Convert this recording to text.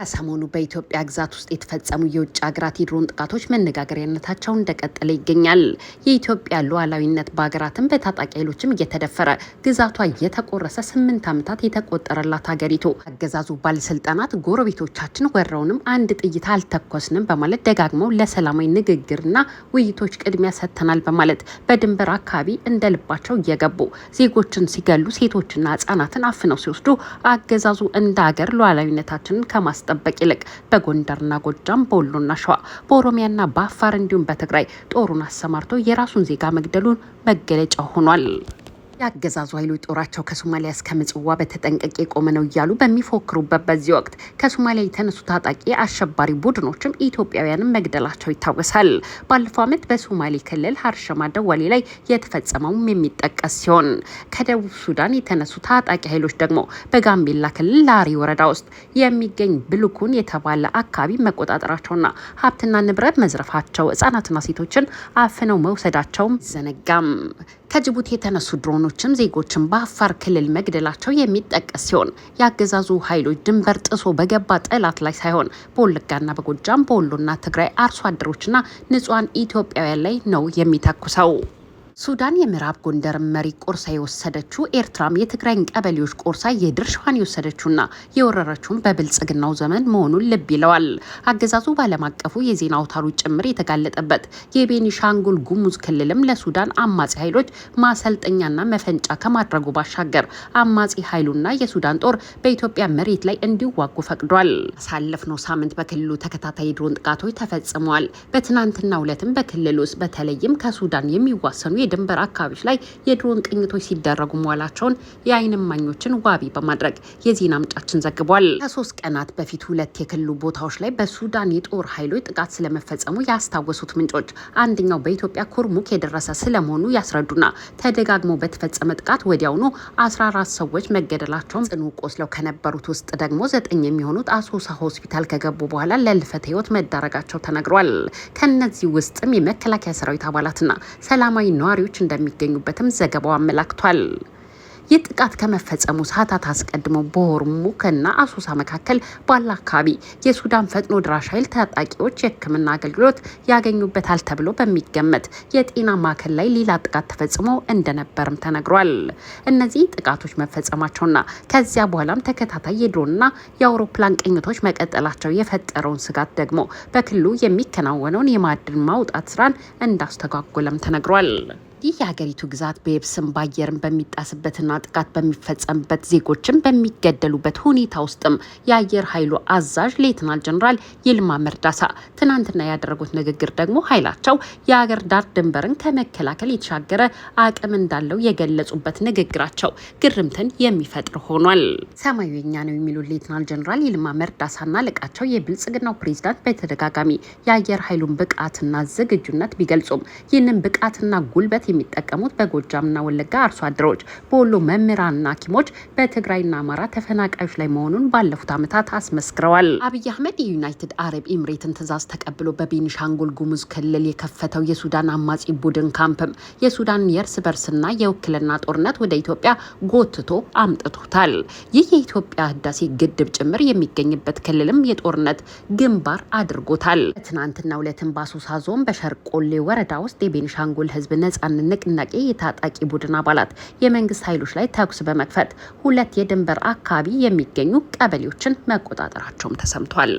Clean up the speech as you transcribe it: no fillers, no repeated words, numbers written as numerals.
ከሰሞኑ በኢትዮጵያ ግዛት ውስጥ የተፈጸሙ የውጭ ሀገራት የድሮን ጥቃቶች መነጋገሪያነታቸው እንደቀጠለ ይገኛል። የኢትዮጵያ ሉዓላዊነት በሀገራትም በታጣቂ ኃይሎችም እየተደፈረ፣ ግዛቷ እየተቆረሰ 8 ዓመታት የተቆጠረላት ሀገሪቱ አገዛዙ ባለስልጣናት ጎረቤቶቻችን ወረውንም አንድ ጥይት አልተኮስንም በማለት ደጋግመው ለሰላማዊ ንግግርና ውይይቶች ቅድሚያ ሰጥተናል በማለት በድንበር አካባቢ እንደ ልባቸው እየገቡ ዜጎችን ሲገሉ፣ ሴቶችና ህጻናትን አፍነው ሲወስዱ፣ አገዛዙ እንደ ሀገር ሉዓላዊነታችንን ከማስጠበቅ ይልቅ በጎንደርና ጎጃም፣ በወሎና ሸዋ፣ በኦሮሚያና በአፋር እንዲሁም በትግራይ ጦሩን አሰማርቶ የራሱን ዜጋ መግደሉን መገለጫ ሆኗል። የአገዛዙ ኃይሎች ጦራቸው ከሶማሊያ እስከ ምጽዋ በተጠንቀቅ የቆመ ነው እያሉ በሚፎክሩበት በዚህ ወቅት ከሶማሊያ የተነሱ ታጣቂ አሸባሪ ቡድኖችም ኢትዮጵያውያንን መግደላቸው ይታወሳል። ባለፈው ዓመት በሶማሌ ክልል ሀርሸማ ደዋሌ ላይ የተፈጸመውም የሚጠቀስ ሲሆን፣ ከደቡብ ሱዳን የተነሱ ታጣቂ ኃይሎች ደግሞ በጋምቤላ ክልል ላሪ ወረዳ ውስጥ የሚገኝ ብልኩን የተባለ አካባቢ መቆጣጠራቸውና ሀብትና ንብረት መዝረፋቸው፣ ህጻናትና ሴቶችን አፍነው መውሰዳቸውም አይዘነጋም። ከጅቡቲ የተነሱ ድሮኖችም ዜጎችን በአፋር ክልል መግደላቸው የሚጠቀስ ሲሆን፣ የአገዛዙ ኃይሎች ድንበር ጥሶ በገባ ጠላት ላይ ሳይሆን በወለጋና በጎጃም፣ በወሎና ትግራይ አርሶ አደሮችና ንጹሐን ኢትዮጵያውያን ላይ ነው የሚተኩሰው። ሱዳን የምዕራብ ጎንደር መሬት ቆርሳ የወሰደችው፣ ኤርትራም የትግራይን ቀበሌዎች ቆርሳ የድርሻዋን የወሰደችውና የወረረችውን በብልጽግናው ዘመን መሆኑን ልብ ይለዋል። አገዛዙ በዓለም አቀፉ የዜና አውታሩ ጭምር የተጋለጠበት የቤኒሻንጉል ጉሙዝ ክልልም ለሱዳን አማጺ ኃይሎች ማሰልጠኛና መፈንጫ ከማድረጉ ባሻገር አማጺ ኃይሉና የሱዳን ጦር በኢትዮጵያ መሬት ላይ እንዲዋጉ ፈቅዷል። ያሳለፍነው ሳምንት በክልሉ ተከታታይ የድሮን ጥቃቶች ተፈጽመዋል። በትናንትናው ዕለትም በክልሉ ውስጥ በተለይም ከሱዳን የሚዋሰኑ የድንበር አካባቢዎች ላይ የድሮን ቅኝቶች ሲደረጉ መዋላቸውን የዓይን እማኞችን ዋቢ በማድረግ የዜና ምንጫችን ዘግቧል። ከ3 ቀናት በፊት ሁለት የክልሉ ቦታዎች ላይ በሱዳን የጦር ኃይሎች ጥቃት ስለመፈጸሙ ያስታወሱት ምንጮች አንደኛው በኢትዮጵያ ኩርሙክ የደረሰ ስለመሆኑ ያስረዱና ተደጋግሞ በተፈጸመ ጥቃት ወዲያውኑ 14 ሰዎች መገደላቸውን፣ ጽኑ ቆስለው ከነበሩት ውስጥ ደግሞ ዘጠኝ የሚሆኑት አሶሳ ሆስፒታል ከገቡ በኋላ ለህልፈተ ህይወት መዳረጋቸው ተነግሯል። ከነዚህ ውስጥም የመከላከያ ሰራዊት አባላትና ሰላማዊ ነዋሪዎች እንደሚገኙበትም ዘገባው አመላክቷል። ይህ ጥቃት ከመፈጸሙ ሰዓታት አስቀድሞ በሆርሙክና አሶሳ መካከል ባለ አካባቢ የሱዳን ፈጥኖ ድራሽ ኃይል ታጣቂዎች የሕክምና አገልግሎት ያገኙበታል ተብሎ በሚገመት የጤና ማዕከል ላይ ሌላ ጥቃት ተፈጽሞ እንደነበርም ተነግሯል። እነዚህ ጥቃቶች መፈጸማቸውና ከዚያ በኋላም ተከታታይ የድሮንና የአውሮፕላን ቅኝቶች መቀጠላቸው የፈጠረውን ስጋት ደግሞ በክልሉ የሚከናወነውን የማዕድን ማውጣት ስራን እንዳስተጓጎለም ተነግሯል። ይህ የሀገሪቱ ግዛት በየብስም በአየርም በሚጣስበትና ጥቃት በሚፈጸምበት፣ ዜጎችም በሚገደሉበት ሁኔታ ውስጥም የአየር ኃይሉ አዛዥ ሌተናል ጀኔራል ይልማ መርዳሳ ትናንትና ያደረጉት ንግግር ደግሞ ኃይላቸው የሀገር ዳር ድንበርን ከመከላከል የተሻገረ አቅም እንዳለው የገለጹበት ንግግራቸው ግርምትን የሚፈጥር ሆኗል። ሰማዩ የኛ ነው የሚሉት ሌተናል ጀኔራል ይልማ መርዳሳና አለቃቸው የብልጽግናው ፕሬዚዳንት በተደጋጋሚ የአየር ኃይሉን ብቃትና ዝግጁነት ቢገልጹም፣ ይህንን ብቃትና ጉልበት የሚጠቀሙት በጎጃምና ወለጋ አርሶ አደሮች፣ በወሎ መምህራንና ሐኪሞች፣ በትግራይና አማራ ተፈናቃዮች ላይ መሆኑን ባለፉት ዓመታት አስመስክረዋል። አብይ አህመድ የዩናይትድ አረብ ኤምሬትን ትዕዛዝ ተቀብሎ በቤኒሻንጉል ጉሙዝ ክልል የከፈተው የሱዳን አማጺ ቡድን ካምፕም የሱዳን የእርስ በርስና የውክልና ጦርነት ወደ ኢትዮጵያ ጎትቶ አምጥቶታል። ይህ የኢትዮጵያ ህዳሴ ግድብ ጭምር የሚገኝበት ክልልም የጦርነት ግንባር አድርጎታል። ትናንትናው ዕለትም በአሶሳ ዞን በሸርቆሌ ወረዳ ውስጥ የቤኒሻንጉል ህዝብ ነጻነት ንቅናቄ የታጣቂ ቡድን አባላት የመንግስት ኃይሎች ላይ ተኩስ በመክፈት ሁለት የድንበር አካባቢ የሚገኙ ቀበሌዎችን መቆጣጠራቸውም ተሰምቷል።